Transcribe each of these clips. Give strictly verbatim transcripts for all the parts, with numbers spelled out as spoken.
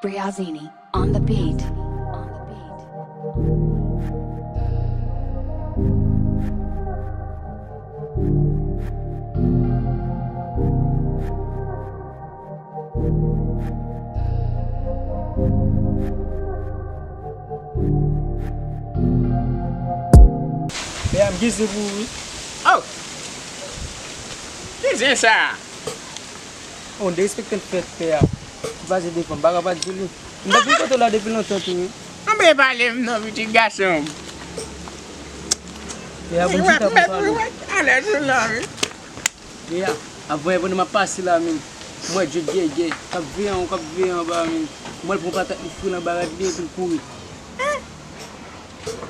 Briazini on the beat. Pè a m gen zen pou ou wi. Oh! Ki zen sa? Oh, derespekte l fèt pè a. M pase devan, m pa ka pa di li. M t ap vin kote w la depi lontan tou wi. Anben pale m non pitit gason m. Pè a, bon chita pou pale. Alèz ou la wi. Pè a, avan yè pandan m ap pase la menm, m wè Djed Gègè k ap veye anwo, k ap veye anba menm. M wè l pran patat li foure nan bagad li epi l kouri.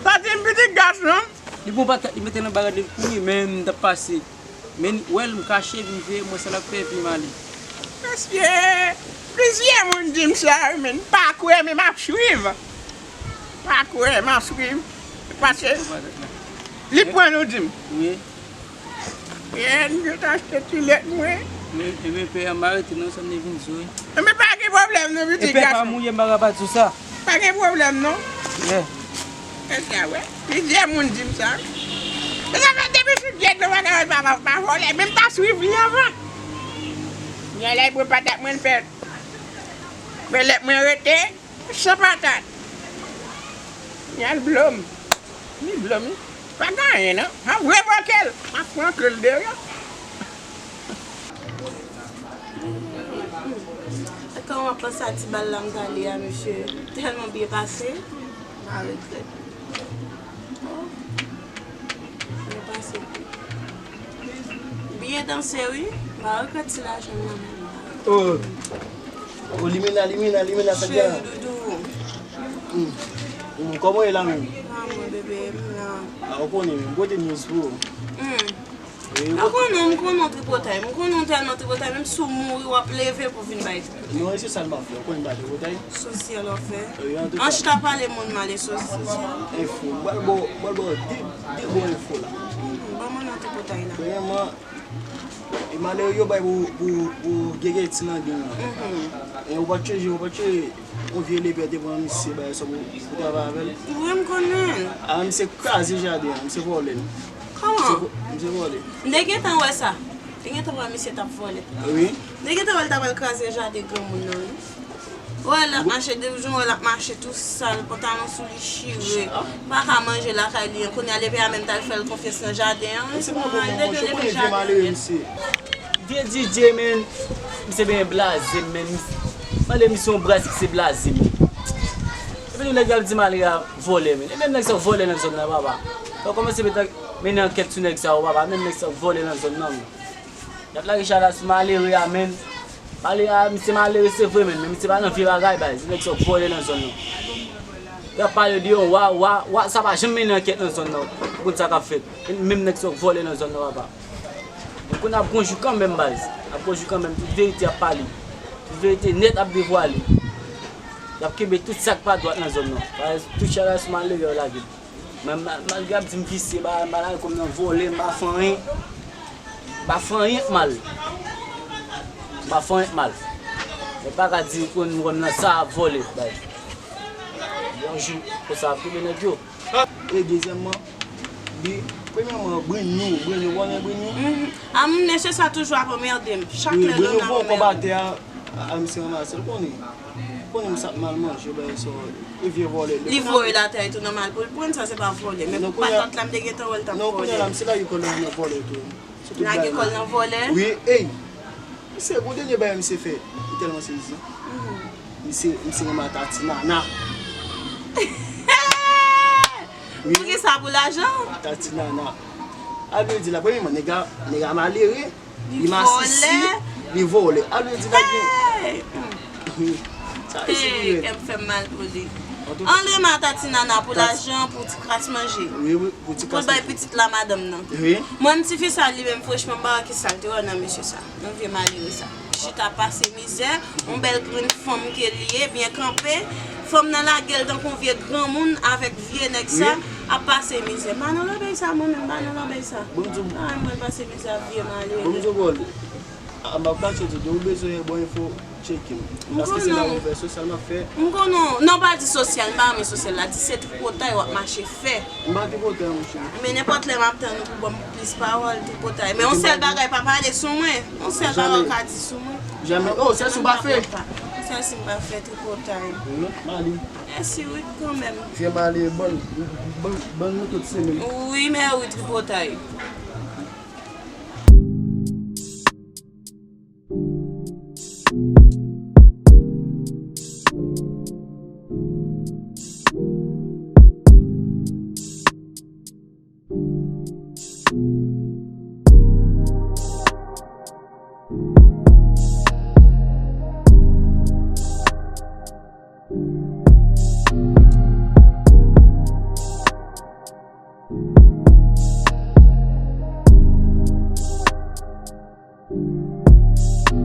Sa di m pitit gason m. Li pran patat li mete nan bagad li l kouri, men m t ap pase. Men wè l, m kache, vin veye, m wè sa l ap fè, epi m ale. Mesye, plizyè moun di m sa wi, men m pa kwè, men m ap swiv. Pa kwè, m ap swiv. Paske li pran l ou di m. Wi. Yè, m gentan achte ti lèt mwen. Wi, ebyen pè a, m pa rete non, sa m te vin di w wi. Ebyen pa gen pwoblèm non, pitit gason. Epè pa mouye, m pa ka pa di w sa. Pa gen pwoblèm non. Yè. Mesye a wè, plizyè moun di m sa. Men sa fè depi sou dyèt nou pa ka wè pa, pa, pa vòlè, men m pa swiv li anvan. Gen lè pou patat mwen fèt. Men lèt mwen rete. San patat. Li al blo m. Li blo m. Pa gen anyen non. M ap revoke l. M ap rantre l deyò. Kòman w ap panse a ti bal la m t ale a, mesye? Tèlman byen pase. M pa regrèt. Oh. Byen pase. Byen danse wi. M pa regrèt ti lajan m nan menm. Oh. Oh, Limena, Limena, Limena, sa k gen la? Cheri doudou. Hmm. Hmm, kòman w ye la menm? Ah, mwen bebe, m la. Ah, ou konnen, m pote news pou ou. Hmm. Ou konnen, m konnen w tripotay. M konnen w tèlman tripotay, menm si w mouri, w ap leve pou vin bay. Non, e se sa l pa fè. Ou konnen m pa tripotay. Sosyal w ap fè. Wi, antouka. An chita pale moun mal e sosyal. Enfo. M pral ba w, m pral ba w de, de bon enfo la. Hmm, ban mwen nan tripotay la. Premyèman, e malere yo bay pou, pou, pou Gègè ti nan gang nan. Mhm. E ou pa t chonje, ou pa t chonje yon vye lepè te pran misye bay sa pou, pou travay avè l. Wi, m konnen. A, misye kraze jaden an, misye vòlè l. Kòman? Misye vò-, misye vòlè. M te gentan wè sa. M te gentan wè misye t ap vòlè. Wi. M te gentan wè l t ap al kraze jaden granmoun nan, wi. Wè l ap mache, depi jan wè l ap mache tou sal, pantalon sou li chire, pa ka manje lakay li an. Kounye a lepè a menm t al fè l konfyans nan jaden an. Wi, se pa bon, bon, bon, se konnen vye malere misye. Vye D J, men, misye byen blaze, men, mande misye yon bras misye blaze, men. Epi nou nèg yo ap di malere a vòlè, men. E menm nèg sa yo vòlè nan zòn nan, papa. Fò kòmanse met, mennen ankèt sou nèg sa yo, papa. Menm nèg sa yo vòlè nan zòn nan, men. Y ap lage chala sou malere a, men. Malere a, misye malere se vre, men, men misye pa nan vye bagay, baz. Nèg sa yo vòlè nan zòn nan. Y ap pale de yon wa, wa, wa, sa pa janm mennen ankèt nan zòn nan pou konn sa k ap fèt. Menm nèg sa yo vòlè nan zòn nan, papa. Kounye a ap gon jou kanmenm, baz. Ap gon jou kanmenm, tout verite ap pale. Tout verite nèt ap devwale. Y ap kenbe tout sa k pa dwat nan zòn nan. Baz, tout chala sou malere yo lage. Men ma-, malgre y ap di m visye, ba, m pa lage kò m nan vòlè, m pa fè anyen. M pa fè anyen k mal. M pa fè anyen k mal. Men pa ka di konn wè m nan sa ap vòlè, baz. Yon jou, konsa ap kenbe nèg yo. E dezyèmman, li, premyèman, Brenyo, Brenyo, ou konnen Brenyo? Mhm. A, m, mesye sa toujou ap anmède m. Chak lè Brenyo voye yon kòb atè a, a, misye ranmase l, konnen. Konnen misye ap mal manje, bagay sa, e vye vòlè. Li voye l atè a, e tou nòmal pou l pran sa, se pa vòlè. Men patat la, m te gentan wè l t ap vòlè. Non, kounye a la, misye lage kò l nan vòlè tou. Lage kò l nan vòlè? Wi, ey! Misye, gon dènye bagay misye fè, li tèlman sezi. Mhm. Misye, misye renmen Tati Nana. Wi. Poukisa, pou lajan? Tati Nana. Al vle di la, premyèman, nèg la, nèg la malere, li masisi, li vòlè. Al vle di la gen. Hey! Sa, e se pou rèd. Kè m fè m mal pou li. Antouka, Andre ma Tati Nana pou lajan, pou ti kras manje. Wi, wi, pou ti kras manje. Pou l bay pitit la madanm nan. Wi. Mwen, m ti fi sa, li menm, franchman, m pa wè ki sa l te wè nan mesye sa. Nan vye malere sa. Chita pase mizè, yon bèl grenn fanm ke li ye, byen kanpe. Fanm nan lage l tankou yon vye granmoun avèk vye nèg sa, ap pase mizè. M pa nan lòbèy sa, mwen menm, m pa nan lòbèy sa. Ay, mwen pase mizè ak vye malere. Bon, m di w, bon, a, m ap kache tout, ou bezwen bon enfo, tcheke m. Paske se nan ouvè sosyal m ap fè. M konnen w, non, pa di sosyal, m pa renmen sosyal la, di se tripotay w ap mache fè. M pa tripotay, monchè. Men nenpòt lè m ap tann ou pou ban m plis pawòl, tripotay. Men yon sèl bagay, pa pale sou mwen. Yon sèl bagay ou ka di sou mwen. Jamè. Oh, sèl si w pa fè. Sèl si m pa fè tripotay. Mèsi wi, kanmenm. Fè male, ban, ban, ban nou tout se menm. Wi, men wi, tripotay.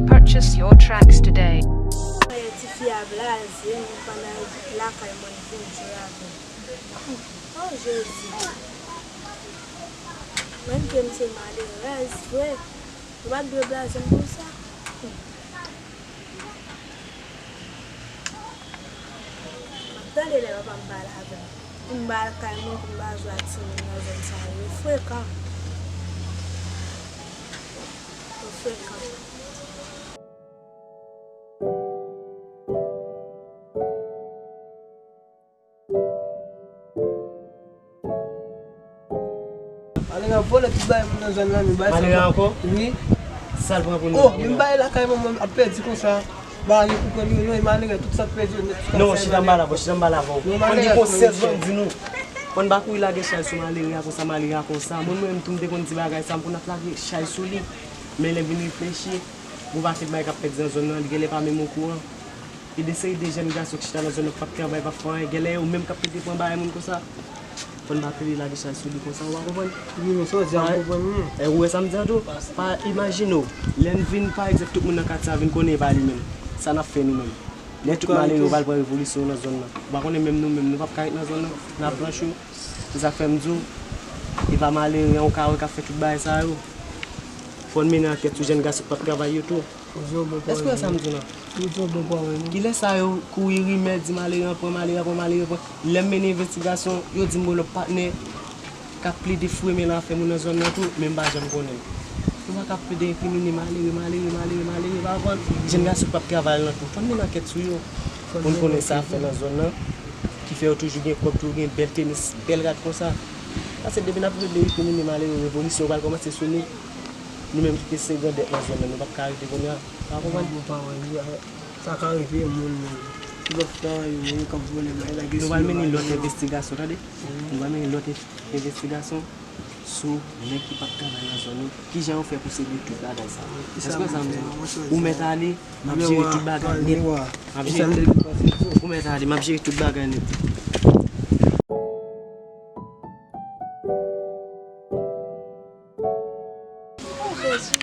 Purchase your tracks today. Tifi a blaze, m pandan lakay mwen vin jwe avè m. Oh, Jezi. Mwen ke m se malerèz vre. Ou pa t dwe blaze m konsa. M ap tande lè papa m pale avè m. Pou m ba al kay mwen, pou m ba jwe ak timoun nan zòn sa yo. Yo frekan. Yo frekan. Malere ap vòlè tout bagay moun nan zòn nan, men bagay sa. Malere ankò? Wi. Sa l pran pou nou? Oh, men bagay lakay mwen, mwen ap pèdi konsa. Bagay pou pran yo, non, e malere tout sa k pèdi yo nèt. Non, chita m pale avè w, chita m pale avè w. Konn gen konsèz bandi nou. Konn pa kouri lage chay sou malere a konsa, malere a konsa. Mwen, mwen menm tou, m te konn di bagay sa, m konn ap lage chay sou li. Men lè m vin reflechi, gon pakèt bagay k ap pèdi nan zòn nan, li genlè pa menm okouran. Gen de seri de jèn gason ki chita nan zòn nan, p ap travay, p ap fè anyen. Genlè yo menm k ap pete pran bagay moun konsa. Fò n pa pede lage chay sou li konsa, ou pa konprann? Wi, men sa w di a, m konprann, non. E, ou wè sa m di a tou? Pa imajine w. Lè n vin, pa egzanp, tout moun nan katye a vin konnen e pa li menm. Sa n ap fè nou menm? Lè tout malere yo pral pran revolisyon yo nan zòn nan. Ou pa konnen menm nou menm, nou p ap ka ret nan zòn nan, n ap blanchi w. Se sa k fè m di w, e pa malere an ou ka wè k ap fè tout bagay sa yo. Fò n mennen ankèt sou jèn gason k p ap travay yo tou. Èske w wè sa m di w lan? Kilè sa yo kouri rimè di malere an pran, malere an pran, malere an pran? Lè m mennen envestigasyon, yo di m gon lòt patnè k ap plede foure men nan afè moun nan zòn nan tou, men m pa janm konnen. Nou pa ka plede enkrimine malere, malere, malere, malere, pa konprann? Jèn gason k p ap travay lan tou. Fò n mennen ankèt sou yo pou n konnen sa y ap fè nan zòn nan, ki fè yo toujou gen kòb, toujou gen bèl tenis, bèl rad konsa. Paske depi n ap plede enkrimine malere, revolisyon pral kòmanse sou nou. Nou menm ki te se grandèt nan zòn nan, nou p ap ka rete kounye a. Pa konprann? Bon, pawòl, wi, sa ka rive moun menm. Tout lòt tan, yo menm k ap vòlè, bay lage sou yo. Nou pral mennen lòt envestigasyon, tande? Nou pral mennen lòt envestigasyon sou nèg ki p ap travay nan zòn yo. Kijan yo fè pou se de tout bagay sa yo? Èske sa m di w? Ou mèt ale, m ap jere tout bagay nèt. M ap jere, ou mèt ale, m ap jere tout bagay nèt. Oh, Jezi,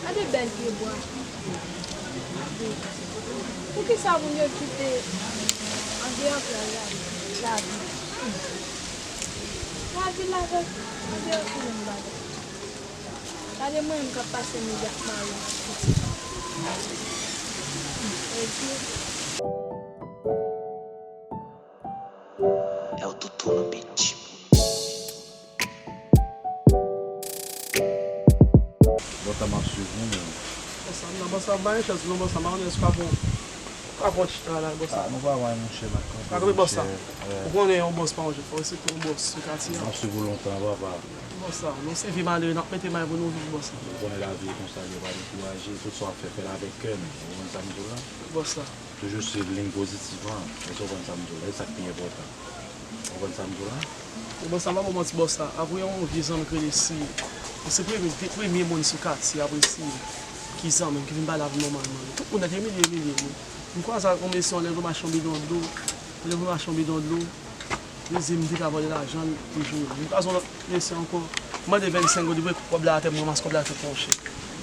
gade bèl pyebwa. Poukisa moun yo kite andeyò plaj la, lavil? Lavil avèk andeyò se menm bagay. Gade mwen menm k ap pase mizè ak mari m ak pitit. Jezi. El Tutuno Beach. Bòs la, m ap swiv ou menm. Bòs la, non, bòs la, bay chans non, bòs la, m pa konnen si w ka pran, w ka pran ti tan la, bòs la. Ah, nou pa wè, monchè, m ap kanpe, monchè. Ou konnen yon bòs pa yon jèn, fò respekte yon bòs sou katye a. M ap swiv ou lontan, papa. Bòs la, nou se vye malere, n ap mete may pou nou viv, bòs la. Ou konnen lavi e konsa, yo pa dekouraje, tout sa w ap fè, fè l avèk kè nou. Ou konprann sa m di w la? Bòs la. Toujou swiv liy pozitif lan. Èske w konprann sa m di w la? E sa k pi enpòtan. Ou konprann sa m di w la? Bòs la, m pa ba w manti, bòs la. Apre yon vye zanmi k rele Siri. Se premye, premye moun sou katye apre Siri ki zanmi m, ki vin pale avè m nòmalman. Tout moun nèt imilye, imilye wi. M kwaze ak yon mesye, yon lè l mache yon bidon dlo. Yon lè l mache yon bidon dlo. Li di m li te ka vòlè lajan l, li joure. M kwaze yon lòt mesye ankò. M mande vennsenk goud, li voye kòb la atè, m ranmase kòb la, tout monchè. M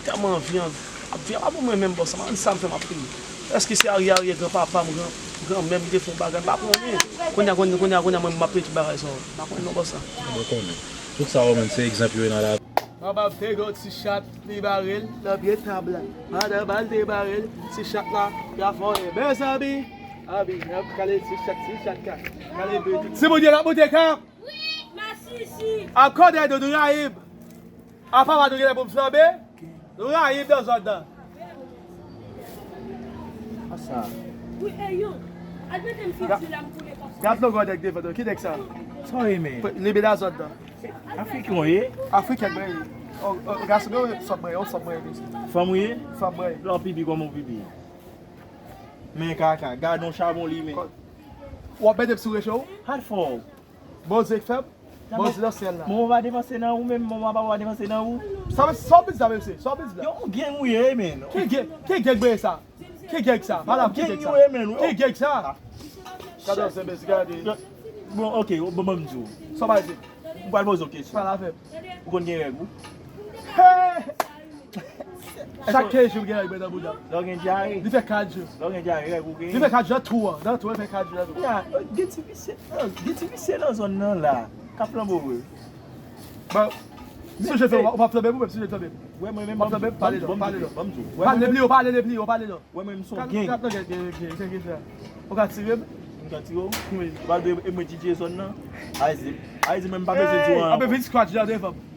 tèlman anvi an, Ap viv pa pou mwen menm, bòs, m pa konn sa m fè, m ap peye. Èske se aryè aryè granpapa m, gran, granmè m ki te fè yon bagay, m pa konnen. Kounye a, kounye a, kounye a, kounye a, mwen menm m ap peye tout bagay sa yo. M pa konnen non, bòs. Mwen konnen. Tout sa yo menm, se egzanp yo ye nan lavi. Manman m te gen yon ti chat, li bare l nan pye tab la. Pandan ba l te bare l, ti chat la, y a fè yon mezanmi. Abi, y ap kale ti chat, ti chat ka kale bebe. Ti moun yo la moute kap. Akò dèyè nou, nou rayi m. Apa pa nou genlè pou m flanbe? Nou rayi m nan zòn nan. Asa. Wi, e yo. Al mete m soti la, m koule konsa. Gad longè nèg devan nou. Ki nèg sa? Sa w ye, men? Li mete nan zòn nan. Afriken w ye? Afriken mwen ye. O, o, gason mwen, sòt mwen ye, o, sòt mwen ye, mesye. Fanm ou ye? Fanm mwen ye. Lè w pipi, kòman w pipi? Men kaka, gad yon chabon li, men. W ap mete m sou recho? Hat fò. Bondye k fè m. Bondye nan syèl la. Mwen pa depanse nan ou menm, mwen pa pa depanse nan ou. Sa vle, sa w vle di la, mesye? Sa w vle di la? Yo, yon gang ou ye, men. Ki gang, ki gang mwen ye sa? Ki gang sa? Pale m, ki gang sa? Gang ou ye, men. Ki gang sa? Gade yon sèl mesye, gade. Bon, ok, bon, ban m di w. Sa w pral di? M pral poze w kesyon. Pale avè m. Ou konn gen règ ou? Hey! Chak kenz jou, m gen règ mwen nan bouda m. Lè w gen dyare? Li fè kat jou. Lè w gen dyare, règ ou gen? Li fè kat jou nan twou an. Nan twou an, li fè kat jou nan twou an. Ya, gen ti visye, gen ti visye nan zòn nan la. K ap flanbe w vre. Bon, si w fè, w ap flanbe pou mwen, si w flanbe. Wè, mwen menm, w ap flanbe, pale non, pale non. Pale, le pli wo, pale, le pli wo, pale non. Wè, mwen menm, m se yon gang. Kat, kat, kat, gen, gen, gen, gen, gen. Ou ka tire m? M ka tire w? Wi. Ou pa dwe e mwen D J zòn nan? Ayiti, Ayiti, mwen m pa bezwen di w anyen. Anben, vin squat jan devan m.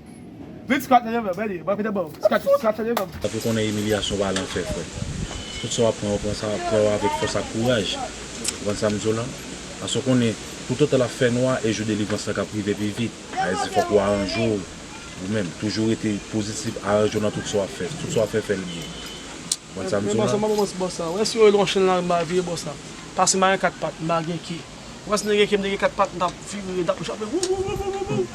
Vin squat nan devan m, gade, mwen pete bon. Squat, squat nan devan m. Sa pou konnen imilyasyon pa lanfè, frè. Tout sa w ap pran, w pran sa, pran yo avèk fòs ak kouraj. Ou konprann sa m di w lan? Paske w konnen, toutotan l ap fè nwa, e jou delivrans lan k ap rive pi vit. Ayiti, fòk ou aranje w ou menm. Toujou rete pozitif, aranje w nan tout sa w ap fè. Tout sa w ap fè, fè l byen. Konprann sa m di w lan? Bòs sa, m pa konprann bòs sa. Wè si yo rele yon chen nan lari m pa vire bòs sa. Paske m pa gen kat pat, m pa gen ke. Wè si m te gen ke, m te gen kat pat, m t ap vire, m t ap jape. Wou, wou, wou.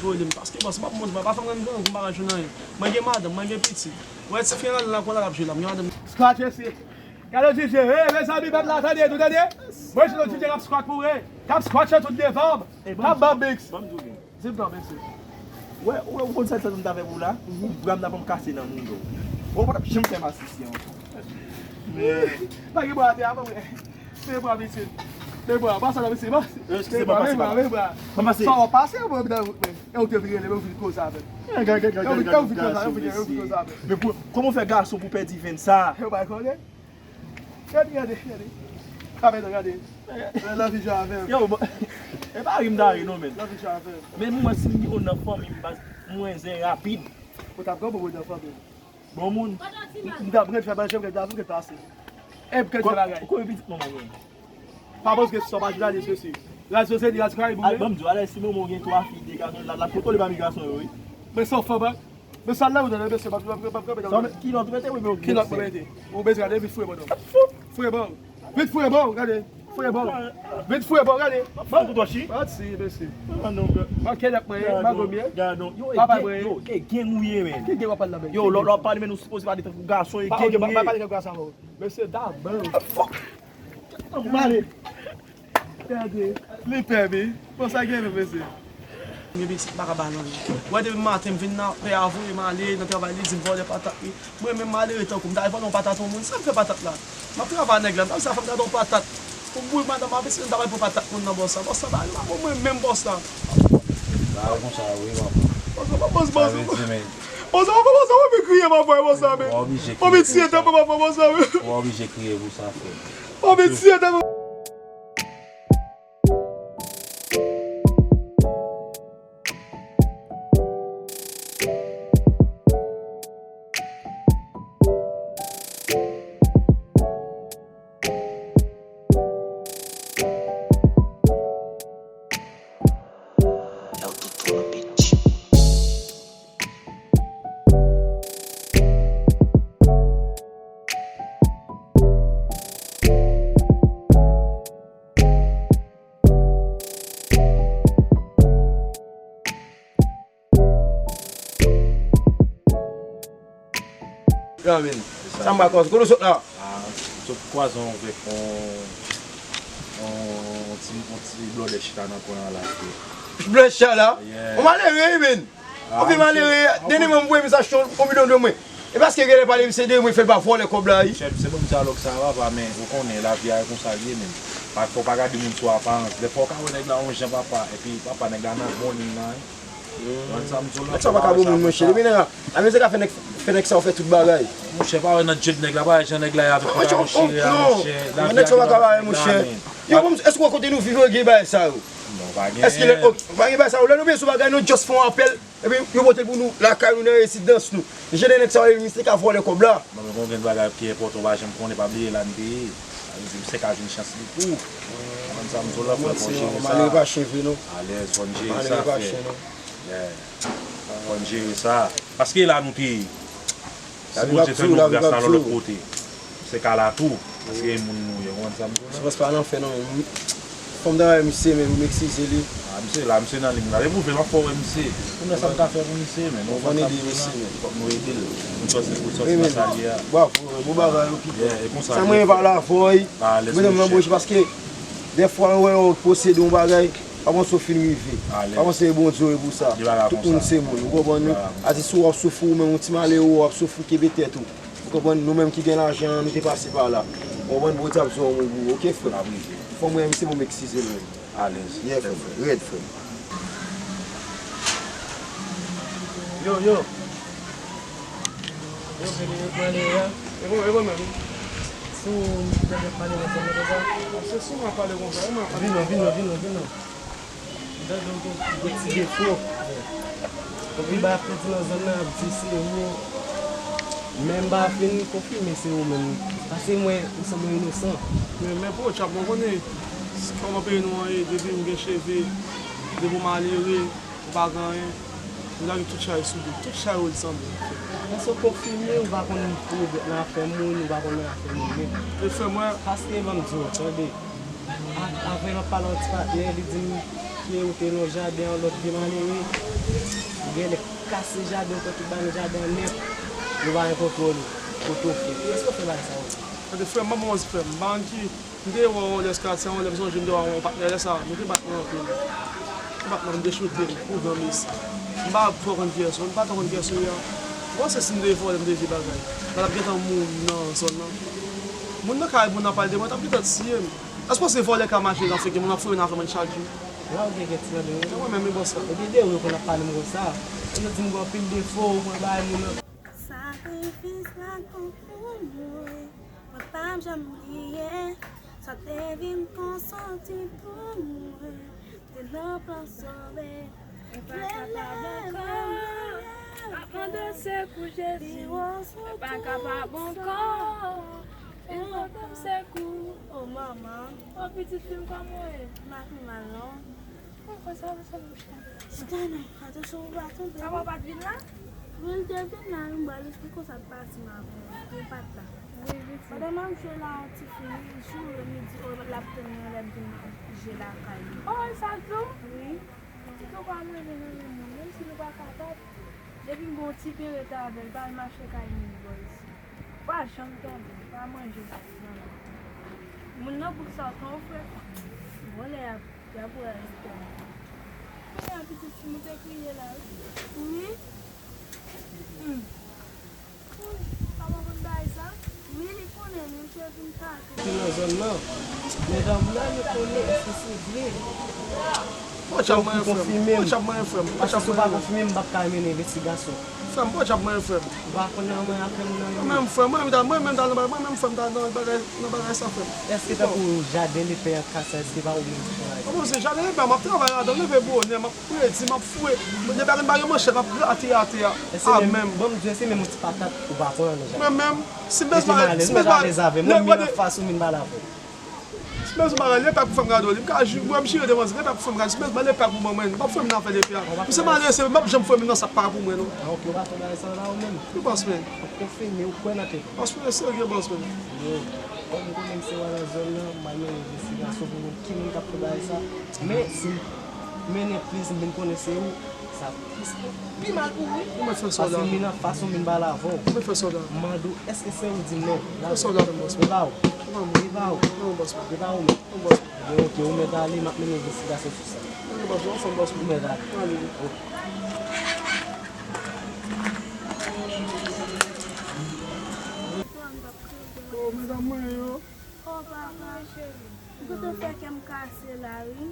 Yo rele m. Paske bòs, m pa konprann, m pa fè m rann grangou, m pa ka jwenn anyen. Mwen gen madanm, mwen gen pitit. Wè ti fi an la, konn la k ap jwe la, m gen madanm. Scratch esi. Gade D J, hey, mezanmi, pèp la, tande, nou tande? Mwen se yon D J k ap scratch pou vre. K ap scratch tout devan m. K ap ban mix. Di m non, mesye. Wè, wè, ou konn sa, sa m ta fè pou ou la? Ou bra m ta pran m kase nan moun yo. Ou pa t ap janm fè m asisye ankò. Men pa gen bra atè a, pa vre. Men bra, mesye. Men bra, pa sa la, mesye. Men bra, men bra, men bra. Sa w ap pase, mwen, nan wout mwen. E ou te vin rele mwen, ou vin koze avè m. E ou vin koze avè m, ou vin koze avè m. Men pou, kòman w fè gason pou pèdi venn sa? Yo pa konnen. Gade, gade, gade. Gade, gade. Lavi jwe avè m. Yo, bon. E pa ri m ta ri non, men. Lavi jwe avè m. Men mwen, si m yon nan fanmi m, baz, mwen zen rapid. Ou t ap granmoun nan fanmi m. Bon moun. M t ap ret fè manje, m ret lavi, m ret pase. E m ret fè bagay. Ou konn pitit manman mwen? Pa panse ke sa pa jounalis, mesye. Radyo Zeni, Radyo Karayib, ou ye? Ban m di w, alè si manman w gen twa fi, de gason, l ap kontwole pami gason yo, wi. Men se yon fanm, wi. Men sa la ou tande, mesye, m ap, m ap, m ap kanpe nan kilòt ou mete, wi, men kilòt mwen mete. Ou bezwen gade, vit fouye bò non. Fouye bò. Vit fouye bò, gade. Fouye bò. Vit fouye bò, gade. Fouye bò. Pati, mesye. Manke nèt mwen ye, mago m ye. Papa mwen ye. Yo, e gang ou ye, men. Ki gang w ap pale la, men? Yo, lè w ap pale, men, ou sipoze pale tankou gason, e gang ou ye. Pa pale tankou gason, non. Mesye, ta ban. Male. Gade, li pè, men. Bon, sa gen, men, mesye. Men pitit, m pa ka ba nan li. Wè, depi maten, m vin nan pè a voye m ale nan travay, li di m vòlè patat li. Mwen menm, malere tankou m, m ta al vòlè yon patat yon moun. Sa m fè patat la? M ap travay nèg la, m ta di sa fè m gade yon patat. Pou boul madanm ap eseye, m ta al pran patat moun nan bòs la. Bòs la, ba, ba, bon, mwen menm bòs la. Ba, konsa, wi, papa. Bòs la, bòs, bòs. Sa vle di, men. Bòs la, bòs la, w anvi kriye, papa, bòs la, men. W oblije kriye pou sa. Bòs la, men. W oblije kriye pou sa, frè. Yo, Toto, bitch. Yo, men, sa m pral kòz, kote w sot la? Ah, m sot kwaze avèk yon, yon ti, yon ti blòdè chita nan kwen an la. Blòdè chita la? Yeah. Yon malere, wi, men. Yon vye malere, dènye mwa m voye mesaj sou yon bidon dlo mwen. E paske genlè pale misye de mwen fè l pa vòlè kòb la wi. Chèf, se bon dyalòg sa papa, men ou konnen lavi a e konsa l ye menm. Pa fò pa gade moun sou aparans. Dèfwa ou ka wè nèg la yon jan papa, epi papa nèg la nan bon liy nan wi. Ou konn sa m di w la. Nèg sa pa ka bon moun monchè. Depi nèg la, a mesye ka fè nèg, fè nèg sa ou fè tout bagay. Monchè, pa wè nan djèb nèg la, pa wè jan nèg la ye avèk pota monchè a monchè. Nèg sa pa ka bagay monchè. Yo, bon, èske ou wè kote nou viv yo gen bagay sa yo? Non, pa gen. Èske lè, ok, pa gen bagay sa yo. Lè nou bezwen bagay, nou just fè yon apèl. Epi yo pote l pou nou lakay nou nan rezidans nou. Jan de nèg sa yo ye, misye ka vòlè kòb la. Non, men konn gen bagay ki enpòtan, ou pa janm konnen, pa bliye la n te ye. Sa vle di, misye ka jwenn chans li tou. Ou konn sa m di w la, frè, fò w jere sa. Malere pa chen vre non. Alèz, fò n jere sa, frè. Yeah. Fò n jere sa. Paske la nou te ye. Si Bondye fè nou gras n al yon lòt kote, se ka la tou. Paske e moun nou ye, ou konn sa m di w la? Se pa nan fè non, men fò m ta wè misye, men m eskize li. A, misye la, misye nan liy la. Depi w vle, m ap fè w wè misye. Pou m wè sa m ka fè pou misye, men. Fò n ede misye, men. Fòk nou ede l. Pou l sòti, pou l sòti nan sa l ye a. Bravo, men, bon bagay, ok. Yeah, e konsa. Sa mwen pale avè w, wi. Mwen nan bouch paske dèfwa, mwen wè w posede yon bagay, pa panse w fin rive. Pa panse se Bondye w ye pou sa. Tout moun se moun, ou konprann wi? Atis ou ap soufri, ou menm yon ti malere, w ap soufri, kenbe tèt ou. Ou konprann? Nou menm ki gen lajan an, nou te pase pa la. Ou konprann? Bondye ap di w yon mo pou ou, ok, frè m? Fò m wè misye pou m eskize l menm. Alèz. Yeah, frè m. Rèd, frè m. Yo, yo. Yo, vini, yo, pran li, ya. E bon, e bon menm. Si w tande pale nan zòn nan konsa? Se si w ap pale konsa, e mwen ap pale. Vin non, vin non, vin non, vin non. M tande w gen, gen ti defo. Epi ba ap pedi nan zòn nan ap di se ou. Men m pa fin konfime se ou menm. Paske mwen, ou sanble inosan. Men, men pwotchap, mwen konnen kòman peyi nou an ye, depi m gen cheve, depi w malere, ou pa gen anyen, ou lage tout chay sou do, tout chay ou sanble. Paske w konfime, ou pa konn pwoblèm nan afè moun, ou pa konn nan afè moun menm. E frè mwen. Paske ban m di w, tande. A-, apre m ap pale yon ti patnè, li di m ke ou te nan yon jaden, yon lòt vye malere. Ou genlè kase jaden, ou fè tout bagay nan jaden an nèt. Yo pa gen kontwòl ou. Kote w fè? Èske w fè bagay sa yo? Tande frè m, ban m yon ti frè m. M pa konn ki, m te wè w lè s katye an, lè m sonje m te wè yon patnè lè sa, nou te bat nou anpil. Te bat mwen, m te choute l pou granmesi. M pa twò konn kiyès ou, m pa twò konn kiyès ou ye a. Ou panse si m te vòlè, m te vye bagay, m pa t ap gentan mouri nan zòn nan. Moun nan kay moun nan pale de mwen, t ap gentan tiye m. Èske w panse vòlè ka mache nan feke moun ap foure nan afè moun chak jou? La ou gen gen ti nan de ou. E mwen menm wi bòs la. Epi de ou yo konn ap pale m konsa. Yo di m gen anpil defo, ou konn bay moun nan. Sakrifis la konn pou mwen. Mwen p ap janm bliye sa w te vin konsanti pou mwen. Te nan plan sove. Mwen pa kapab ankò. M ap mande sekou, Jezi. Mwen pa kapab ankò. Vin pote m sekou. O manman. O pitit fi m, kòman w ye? M pa pi mal non. Mwen konn sa, sa m chita. Chita non, atansyon pou w pa tonbe. Papa w pa t vin la? Wi, l te vin la, wi, m pral esplike w sa k pase m avè l. Li pa t la. Wi, wi, wi. Pandan m ap jwe la, yon ti fi, li joure, li di, o, l ap tann mwen lè m vin jwe lakay li. O, e sa l di w? Wi. Pitit ou pa leve nan men moun, menm si nou pa kapab. Depi m gen yon ti pen rete avè l, pa al mache kay moun bò isi. Pa janm tonbe, pa manje nan men moun. Moun nan bouk sa w tan w frè. Vòlè y ap, y ap wè l. Kounye a pitit fi m ou te kriye la wi. Wi. Hmm. Wi, papa konn bagay sa. Wi, li konnen, men misye vin kake. Ki nan zòn nan. Medam nan, yo konnen èske se vre. Pòtchap mwen frè m. Pòtchap mwen frè m. Paske si w pa konfime, m p ap ka mennen envestigasyon. Frè m, pòtchap mwen frè m. Ou pa konn anyen afè moun nan. Mwen menm frè m, mwen menm ta, mwen menm ta nan bagay, mwen menm frè m ta nan bagay, nan bagay sa frè m. Èske tankou jaden lepè an ka sa, èske pa ou menm ki travay? Bon, se jaden lepè, m ap travay ladan l, leve bonè, m ap predi, m ap foure. Depi m pa gen manchèt, m ap grate atè a. Èske menm, bon, m di w, èske menm yon ti patat ou pa pran nan jaden? Mwen menm, si m bezwen, si m bezwen, mwen menm anfas ou vin pale avè m. Si m bezwen bagay, lepè pou fè m gade w li. M ka jwe, mwen m chire devan zye, lepè pou fè m gade. Si m bezwen bagay, lepè pou ban mwen. M p ap foure m nan afè lepè a. Misye malere, se m p ap janm foure m nan sa k pa pou mwen non. Ah, ok, ou pa fè bagay sa la ou menm? Wi, bòs mwen. Ou konfime, ou kwè nan tèt ou? Bòs mwen, serye, bòs mwen. Yo, bon, m konnen m se wa nan zòn nan, m al mennen envestigasyon pou m konn ki moun k ap fè bagay sa. Men, si m mennen plis, m vin konnen se ou, sa ap plis pi mal pou ou wi. Ou mèt fè sa w la. Paske m vin anfas ou, m vin pale avè w. Ou mèt fè sa w la. M mande w, èske se ou? Di m non. Fè sa w la, bòs mwen. E pa ou? E pa mwen. E pa ou? Non, bòs mwen. E pa ou menm? Non, bòs mwen. Ebyen, ok, ou mèt ale, m ap mennen envestigasyon sou sa. Ok, bòs mwen, anfòm, bòs mwen. Ou mèt ale. Ale. Ok. Medam mwen yo. Oh papa, ou gentan fè kè m kase la wi.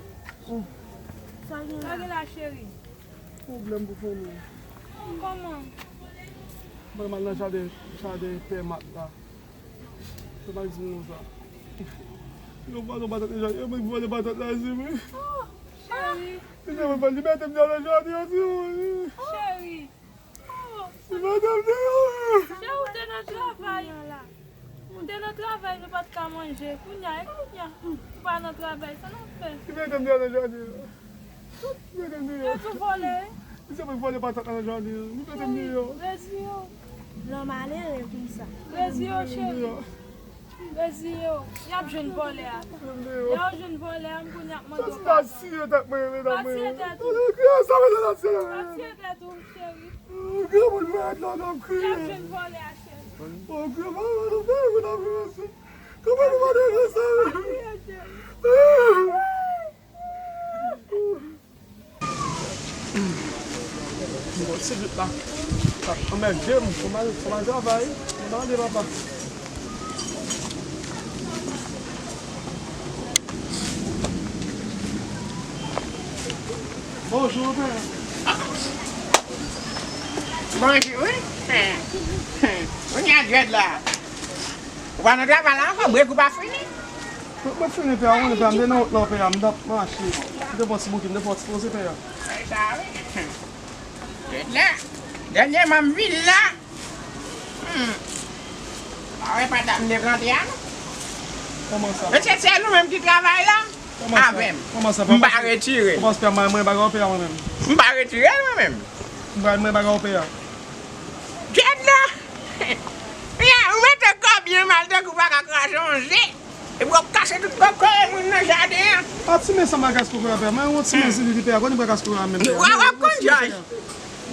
Sa w gen la? Sa w gen la cheri? Pwoblèm pou fanmi. Kòman? Mwen m al nan jaden, jaden pè Mat la. Se pa di nou sa. Yo vòlè patat nan jaden, yo vòlè patat la, se vre. Oh, cheri. Li mete m deyò nan jaden an, se vre. Cheri. Oh, madanm deyò. Chè, ou te nan travay. Ou te nan travay, nou pa t ka manje. Kounye a, e kounye a, ou pa nan travay, sa n ap fè? Li mete m deyò nan jaden an. Li mete m deyò. Yo tou vòlè. Li se mwen vòlè patat nan jaden an. Li mete m deyò. Rezi yo. Lè w malere konsa. Rezi yo, cheri. Rezi yo. Y ap jwenn vòlè a. Lè yo jwenn vòlè a, m kounye a ap mande w pardon. Sa siye tèt mwen, medam mwen. Pa siye tèt ou. Sa mwen la siye. Pa siye tèt ou. Cheri. Granmoun malad la, n ap kriye. Y ap jwenn vòlè a, cheri. Oh, granmoun, nou fè yon afè konsa. Kòman nou pa te fè sa? Pa kriye, cheri. Bon, ti vit la. Anmède m, fò m al, fò m al travay. Mande papa. Bonjou, pè. Bonjou, wi. Kounye a, Dread la. Ou pa nan travay la ankò, brek ou pa fini? Mwen, mwen fini, pè a, mwen, pè a, m te nan wout la, pè a, m t ap mache. M te fè yon ti bouke, m te fè yon ti poze, pè a. Sa, wi. Dread la. Dènyèman, m vin la. Hmm. Pa wè patat m te plante a, non? Kòman sa? Mesye, se nou menm ki travay la? Kòman sa? Avè m. Kòman sa? M pa retire l. Kòman sa, mwen, mwen pa gen pè a mwen menm? M pa retire l, mwen menm. Mwen, mwen pa gen pè a. Dread la! Ou mete kò byen mal, tankou w pa ka kraze yon ze. Epi w ap kase tout kokoye moun nan jaden an. A ti men sa m pa kase kokoye a, pè a. Mwen, yon ti men si li, pè a. Konnen m pa kase kokoye a menm, pè a. W ap konn, Jòj.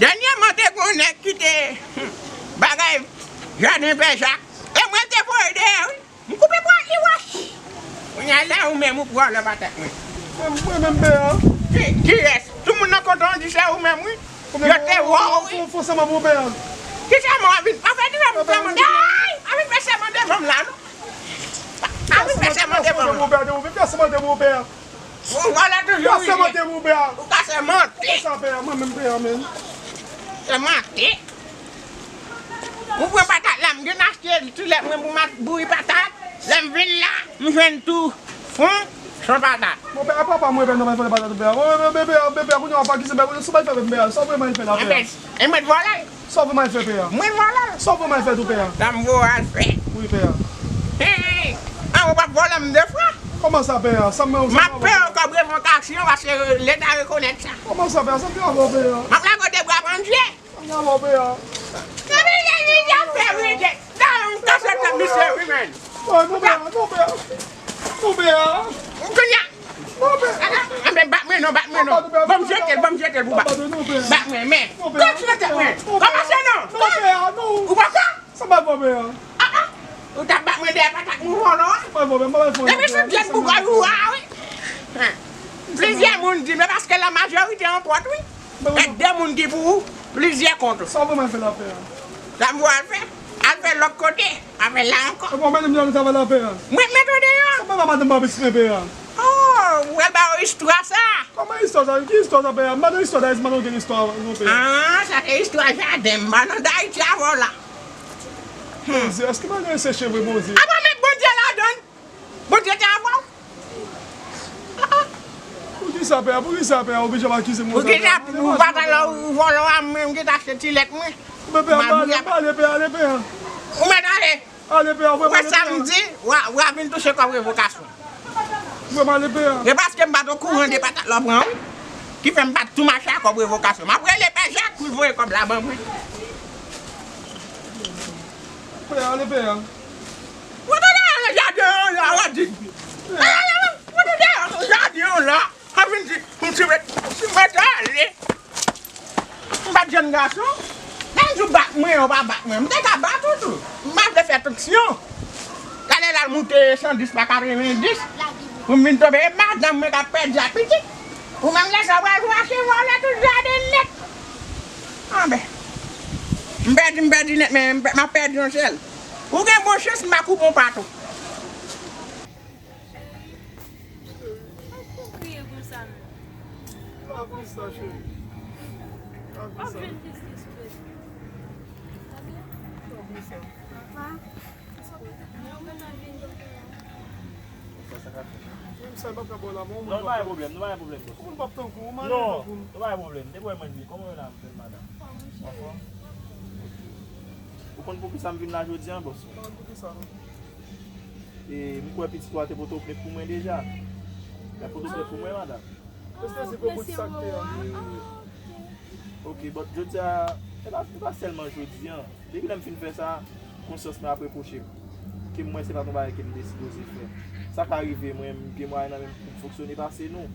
Dènyèman, te gen yon nèg ki te, hmm, bagay jaden pè Jak. E mwen te voye dèyè, wi. M koupe bwa li, wòch. Kounye a la, ou menm, ou pran lè patat mwen. Mwen, mwen menm, pè a. Ki, kiyès? Tout moun nan kontan di se ou menm, wi. Yo te wè w, wi. Fò, fò, fò sèman pou pè a. Ki sèman w ap vin? Anfen, di w ap vin fè mande. Ay! W ap vin fè sèman devan m la, non? W ap vin fè sèman devan m la. Fè sèman pou pè a. Ou vòlè toujou, wi. Fè sèman pou pè a. Ou ka sèmante. Fè sa, pè a. Mwen menm, pè a, menm. Sèmante. Ou pran patat la, m gen achte ti lèt mwen pou m ap bouyi patat. Lè m vin la, m jwenn tou fon san patat. Bon, pè, a papa mwen, pè, nan bay vòlè patat, pè. Bon, pè, pè, pè, pè, kounye a w ap akize, pè, sa w vle m al fè la, pè. Enben, e mwen vòlè. Sa w vle m al fè tou, pè a? Mwen vòlè. Sa w vle m al fè tou, pè a? Sa m vle w al fè. Wi, pè a. Hey, hey, hey. An, ou p ap vòlè m de fwa. Kòman sa, pè a? Sa m, sa m ap fè w kòb revokasyon, paske Leta rekonèt sa. Kòman sa, pè a? Sa m fè avè w, pè a? M ap lage w de bra pandye. Sa m fè avè w, pè a? Nan men lè li ap fè wi, de, nan yon kase tèt misye wi, men. Non, non, pè a, non, pè a. Non, pè a. Kounye a. Non, pè a. Anben, bat mwen non, bat mwen non. Ban m jete l, ban m jete l pou bat. Bat mwen, men. Kòmanse non. Kòmanse non. Ou pa ka? Sa pa bon, pè a. Ah, ah. Ou t ap bat mwen dèyè patat mwen vòlò a. Depi sou tèt bougay ou a, wi. Plizyè moun di, men paske la majorite anpòt, wi. E de moun ki pou ou, plizyè kont ou. Sa w vle m al fè la, pè a? Sa m vle w al fè? Al fè lòt kote. Al fè la ankò. E bon, mwen menm, m travay la, pè a. Mwen met ou deyò. Sa pa madanm pa pitit mwen, pè a. Oh, ou al ba yo istwa sa. Kòman istwa sa? Ki istwa sa, pè a? M pa nan istwa Dayiti, m pa nan okenn istwa, non, pè a. Ah, sa se istwa jaden m pa nan Dayiti avè w la. Bondye, èske m al seche vre, Bondye? Apa met Bondye ladan l? Bondye te avè w? Poukisa, pè a? Poukisa, pè a? Oblije ap akize m konsa, pè a? Poukisa ou pa t al ou vòlò a, mwen, m gentan achte ti lèt mwen. Men, pè a, m ale, m ale, pè a, ale, pè a. Ou mèt ale. Ale, pè a, voye m ale, pè a. Wè sa m di, w a, w a vin touche kòb revokasyon. Voye m ale, pè a. E paske m pa t okouran de patat la w pran, wi. Ki fè m pa t tou mache a kòb revokasyon. M ap rele pè Jak pou l voye kòb la ban mwen. Pè a, ale, pè a. Ou tande nan jaden an la, w ap di. Ou tande nan jaden an la. An vin di, m ti met, m ti met ale. M pa t jèn gason. Lè m di w bat mwen, ou pa bat mwen. M te ka bat ou tou. M pa vle fè tanksyon. Talè l al moute san dis pa katreven dis. Pou m vin tonbe, e madanm mwen k ap pèdi ak pitit. Ou menm lè sa w pral mache vòlè tout jaden nèt. Anben. M pèdi, m pèdi nèt, men m p-, m ap pèdi yon sèl. Ou gen bon chans, m pa koupe yon pa tou. Cheri, pa pou w kriye konsa menm. Pa konsa, cheri. Pa konsa. W ap jwenn jistis, bebe. Tande? Pa konsa. Papa. Mwen, ou gentan vin. Sa, sa ka fè. Menm sa, m p ap ka ba w la, men yon moun. Non, nou pa gen pwoblèm, nou pa gen pwoblèm, bòs. Yon moun p ap tankou, yon madanm tankou m. Non, nou pa gen pwoblèm. Depi w wè mwen vin, kòman w ye la, m fè madanm? Anfòm? Ok. Ou konn poukisa m vin la jodi a, bòs? M pa konn poukisa, non. E, m kwè pitit ou a te pote yon plent pou mwen deja. L ap pote yon plent pou mwen, madanm. Èske se pou bout sa k te an? Ah, ok. Ok, but jodi a, e pa, e pa sèlman jodi a. Depi lè m fin fè sa, konsyans mwen ap repwoche m. Ke m wè se pa t yon bagay ke m te sipoze fè. Sa ka rive mwen, m gen mwayen nan men m pou m fonksyone pase nou.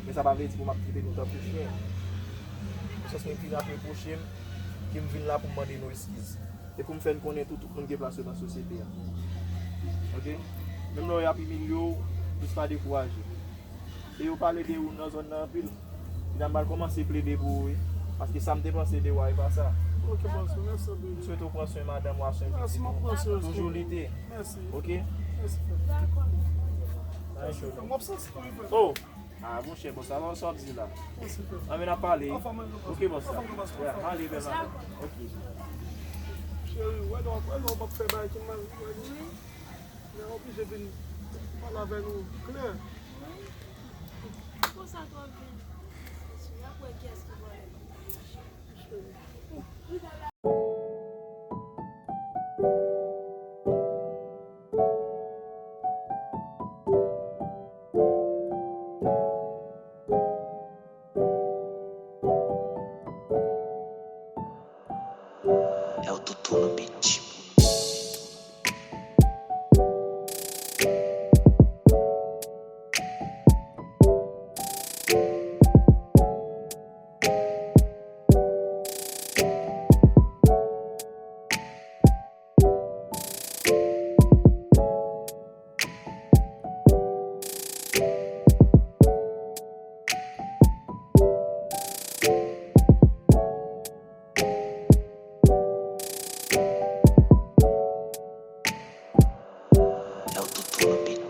Men sa pa vle di pou m ap trete nou tankou chen. Konsyans mwen fin ap repwoche m, ke m vin la pou m mande nou eskiz. E pou m fè n konnen tou, tout moun gen plas yo nan sosyete a. Ok? Menm lè y ap imilye w, jis pa dekouraje. E yo pale de ou nan zòn nan anpil. Medam pral kòmanse plede pou ou, wi. Paske sa m te panse de ou a, e pa sa. Ok, bòs, mèsi anpil. M swete w pran swen madanm ou a, swen pitit ou. Mèsi, m ap pran swen yo. Toujou lite. Mèsi. Ok? Mèsi, frè. Dakò. Bay cho non. M ap santi pou li, frè. Oh! Ah, monchè, bòs, sa, sa w ap di la? Mèsi, frè. Anben, n ap pale. Anfòm, anfòm. Ok, bòs. Anfòm, anfòm. Anfòm. Anfòm. Anfòm. Ok. Cheri, wè lè w ap, wè lè w ap fè bagay ki mal, wè. Wi. Lè w oblije vin pale avè nou klè. Wi. Konsa tou w ap vin. Y ap wè kiyès ki vòlè. É o Tutu no beat. É o Tutu no beat.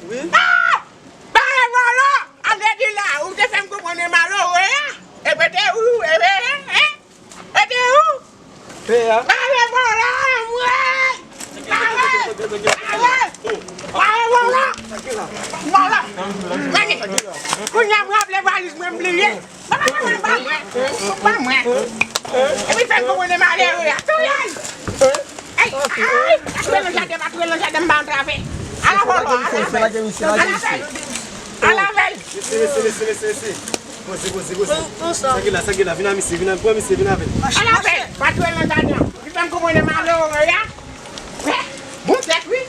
Wi. Ah! Bare vòlò! An vle di la, ou te fè m konprann e malere a. E pe te ou, e pe, en? E te ou? Pe a. Bare vòlò, mwen! Bare! Bare! Bare vòlò! Vòlò! Gade! Kounye a m raple valiz mwen, m bliye. Papa, papa, pa mwen. Pa mwen. Epi fè m konprann e malere a. Touye l! Ey, ey, pa touye l nan jaden, pa touye l nan jaden, m ba antrave. Ala vòlò, ala avè l. Ala avè l. Ala avè l. Mesye, mesye, mesye, mesye, mesye. Poze, poze, poze. Sa gen la, sa gen la, vin a misye, vin a, pran misye, vin avè l. Ala avè l. Pa touye l nan jaden an. Li fè m konprann e malere a. Bon tèt, wi.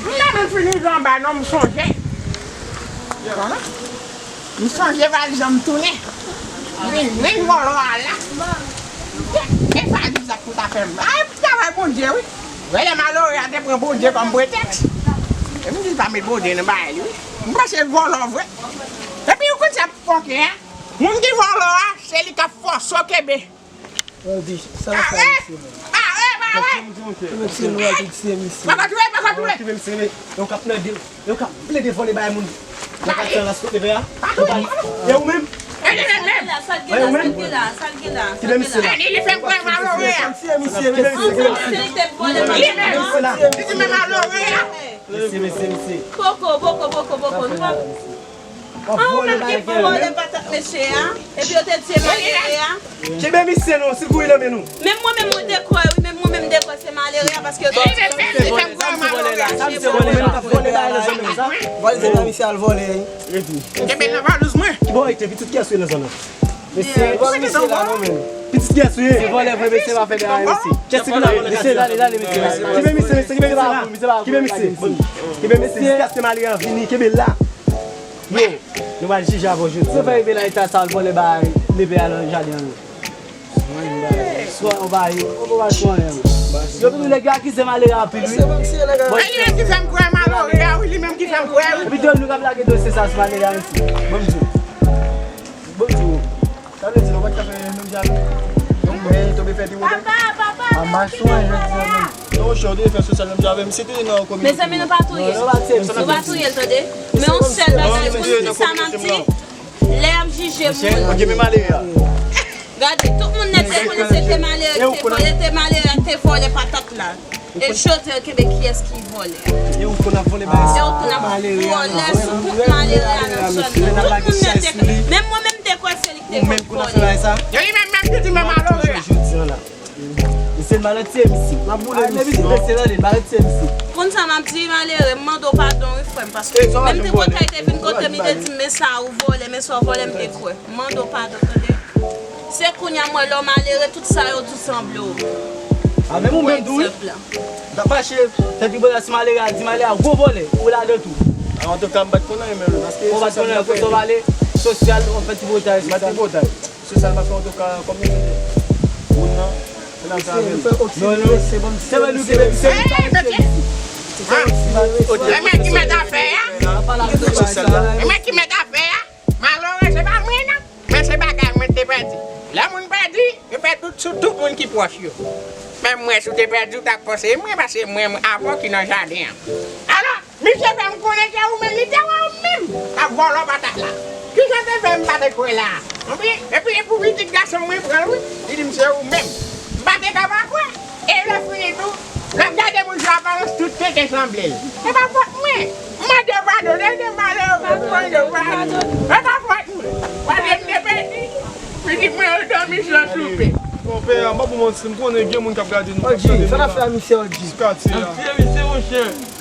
M pa menm fini viv anba non, m sonje. M sonje valiz an, m tounen. M vin jwenn vòlò a la. E valiz la pou ta fè m. Ay, travay Bondye, wi. Wè lè malere a te pran Bondye kòm pretèks. E m di l pa met Bondye nan bagay li, wi. M panse l vòlò vre. Epi ou konn sa k fòkè a? Moun ki vòlò a, se li k ap fòse w kenbe. Andy, sa w ap fè misye menm? Pare, pare! Ou mèt se nou al tout se misye. Papa touye, papa touye! Touye misye, men yo k ap plede, yo k ap plede vòlè bay moun. Nan katye an la, sou kote vè a. E ou menm? Sa l gen la, sa l gen la, sa l gen la, sa l gen la. Kibe misye la. Li fè m kwè malore a. Kibe misye, kibe misye, kibe misye. Kibe misye la. Li di men malore a. Mesye, mesye, mesye. Poko, poko, poko, poko. Nou pa. Ah, ou menm ki pou vòlè patat mesye a. Epi yo te di se malere a. Kenbe misye non, si l kouri nan men nou. Menm mwen menm mwen te kwè, wi, menm mwen menm te kwè se malere a, paske yo te di se vòlè la, sa misye vòlè la. Vòlè se nan misye al vòlè, wi. Kenbe nan valiz mwen. Ki bò rete pitit kiyès wi nan zòn nan? Mesye, pitit kiyès wi? Se vòlè vre, mesye pa fè de anyen, mesye. Kiyès ki la? Mesye, dale, dale, mesye. Kenbe misye, mesye, kenbe misye la. Kenbe misye. Kenbe misye, jiskaske malere a vini, kenbe la. Yo, nou pral jije avè w jodi. Sa fè rive nan eta sa, l vòlè bay nepe a nan jaden an. Swa yon bay, yon bay swa yon. Yo vin nèg yo akize malere anpil wi. E li menm ki fè m kwè malere a wi, li menm ki fè m kwè wi. Epi yo nou k ap lage dosye sa sou malere a mesye. Bon m di w. Bon m di w. Sa vle di nou pa t ka fè menm jan avè l. Donk mwen tonbe fè pi wotan. Papa, papa, papa, papa. Non, chè, ou te fè sosyal menm jan avè m. Si te nan kominote. Mezanmi, nou pa touye l. Nou pa touye l, tande. Men yon sèl bagay, pou n di sa m ap di, lè y ap jije moun. Ok, men malere a. Gade, tout moun nèt te konnen se te malere ki te vòlè, te malere a te vòlè patat la. E jodi a, kenbe kiyès ki vòlè a. E ou konn ap vòlè bagay sa. E ou konn ap vòlè sou kont malere a nan zòn nan. Tout moun nèt te, menm mwen menm te kwè se li ki te konn vòlè. Yo li menm menm ki di men malere a. Jodi an la. Misye malad se misye. L ap boule misye. Misye tande, malad se misye. Konn sa m ap di malere, m mande w padon wi frè m, paske menm te bòtay te vin kote m, li te di m men sa ou vòlè, men sa ou vòlè, m te kwè. M mande w padon tande. Se kounye a m wè lè w malere tout sa yo di w sanble w. A menm ou menm tou wi. M t ap mache fè tribinal si malere a di malere a gwo vòlè ou ladan tou. Antouka m pa t konn anyen menm paske. Ou pa t konn anyen kote w pale sosyal w ap fè tribinal. M pa t tribinal. Se sa l pa fè antouka kòm nou se moun nan. Se nan sa menm. Non, non. Se vre nou ki menm se. E mwen ki mèt afè a. E mwen ki mèt afè a. Malere se pa mwen non. Men se bagay mwen te pèdi. Lè moun pèdi, yo pèdi tout sou tout moun ki pwòch yo. Men mwen si w te pèdi, w t ap panse e mwen paske mwen avè w ki nan jaden an. Alò, misye fè m konnen se ou menm, li te wè ou menm k ap vòlò patat la. Kisa te fè m pa te kwè la? Epi, epi e pou pitit gason m mwen pran l wi. Li di m se ou menm. M pa te ka pa kwè. E lè fini tou, l ap gade moun sou aparans tout tenten sanble l. Se pa fòt mwen. M mande w padon, tande malere, m mande w padon. Se pa fòt mwen. Paske m te pèdi. Pitit mwen yo dòmi san soupe. Konpè, m pa pou manti, m konnen gen moun k ap gade nou, k ap tande nou la. Sou katye a.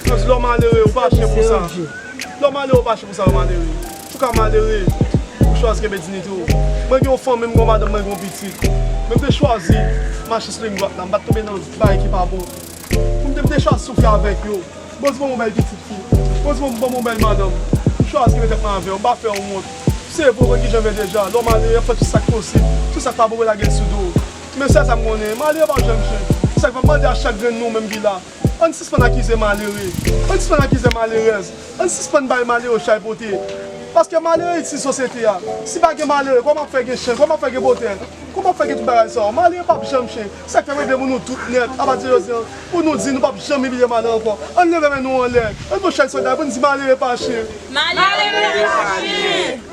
Lè w malere, ou pa chen pou sa. Lè w malere, ou pa chen pou sa, lè w malere. Ou ka malere, ou chwazi kenbe diyite w. Mwen gen yon fanmi, m gen yon madanm, mwen gen yon pitit. Men m te chwazi mache sou liy dwat la, m pa t tonbe nan bagay ki pa bon. M te, m te chwazi soufri avèk yo. Bondye ban m yon bèl pitit fi. Bondye ban m, ban m yon bèl madanm. M chwazi kenbe tèt mwen avè yo, m pa fè yo wont. Se vre, mwen ki jan m ye deja. Lè w malere, fè tout sa k posib. Tout sa k pa bon, lage l sou do w. Men sèl sa m konnen, malere p ap janm chen. Se sa k fè m mande a chak grenn nou menm ki la. Ann sispann akize malere. Ann sispann akize malerèz. Ann sispann bay malere chay pote. Paske malere itil sosyete a. Si pa gen malere, kòman ap fè gen chen, kòman ap fè gen botèl, kòman ap fè gen tout bagay sa yo? Malere p ap janm chen. Sa k fè m rele pou nou tout nèt, apati de jodi a, pou nou di nou p ap janm imilye malere ankò. Ann leve men nou anlè. Ann pran chay solidè pou n di malere pa chen. Malere pa chen.